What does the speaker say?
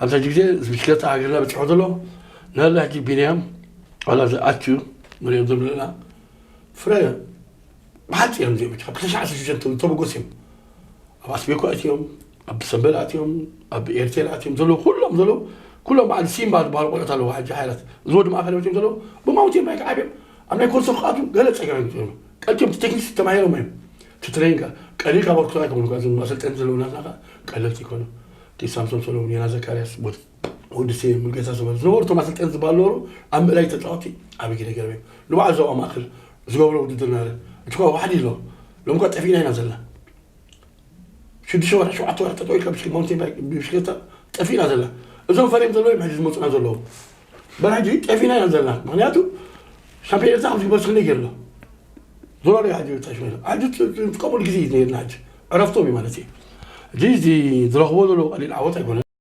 ኣብዚ ሕጂ ግዜ እዚ ብሽክለታ ሃገርና በፂሑ ዘሎ ናላ ሕጂ ቢንያም ዋላ እዚ ኣትዩ ንሪኦ ዘለና ፍረ ብሓፂ እዮም እዚኦም ካብ ክልተ ሽሕ ዓሰርተ ሽዱሽተ ተበገሱ እዮም። ኣብ ኣስቤኮ ኣትዮም፣ ኣብ ሰምበል ኣትዮም፣ ኣብ ኤርቴል ኣትዮም ዘለዉ ኩሎም ዘለዉ ኩሎም በዓል ሲምባ ዝበሃሉ ቆልዑት ኣለዉ። ሕጂ ሓይላት እዚ ወዲ ማእኸል መፅኦም ዘለዉ ብማውንቴን ባይክ ዓብዮም ኣብ ናይ ኮርሶ ክኣትዉ ገለ ፀገም እዮም። ቀልጢፎም ቴክኒክስ ተማሂሮም እዮም። እቲ ትሬኒንግ ቀሊል ካብ ወርክሾፕ ኣይኮኑ እዞም ኣሰልጠንቲ ዘለዉ ናትና ከዓ ቀለልቲ ይኮኑ። እቲ ሳምሶን ሰሎሞን፣ ዮና ዘካርያስ፣ ወዲ ሴ፣ ሙልጌታ ዝበሉ ዝነበሩ እቶም ኣሰልጠንቲ ዝበሃሉ ነበሩ። ኣብ ምእላይ ተፃወቲ ዓብዪ ግደ ገይሮም እዮም። ንባዕሉ ዞባ ማእከል ዝገብሮ ውድድር ናረ እቲ ኳ ዋሕዲ ኣሎ። ሎም ኳ ጠፊእና ኢና ዘለና ሽዱሽተ ወርሒ ሸውዓተ ወርሒ ጠጠው ኢልካ ብሽክ- ማውንቴን ባይክ ብሽክለታ ጠፊእና ዘለና። እዞም ፈሪም ዘለዉ እዮም ሕጂ ዝመፁና ዘለዉ። በና ሕጂ ጠፊእና ኢና ዘለና። ምክንያቱ ሻምፒዮን ኤርትራ ከም ዝግበር ስክነ ገይርሎ ዞሮ ሪኦ ሕጂ ታሽ ሕጂ ትጥቀመሉ ግዜ እዩ ነርና። ሕጂ ዕረፍቶም እዩ ማለት እዩ። ሕጂ እዚ ዝረኽቦ ዘለዉ ቀሊል ዓወት ኣይኮነን።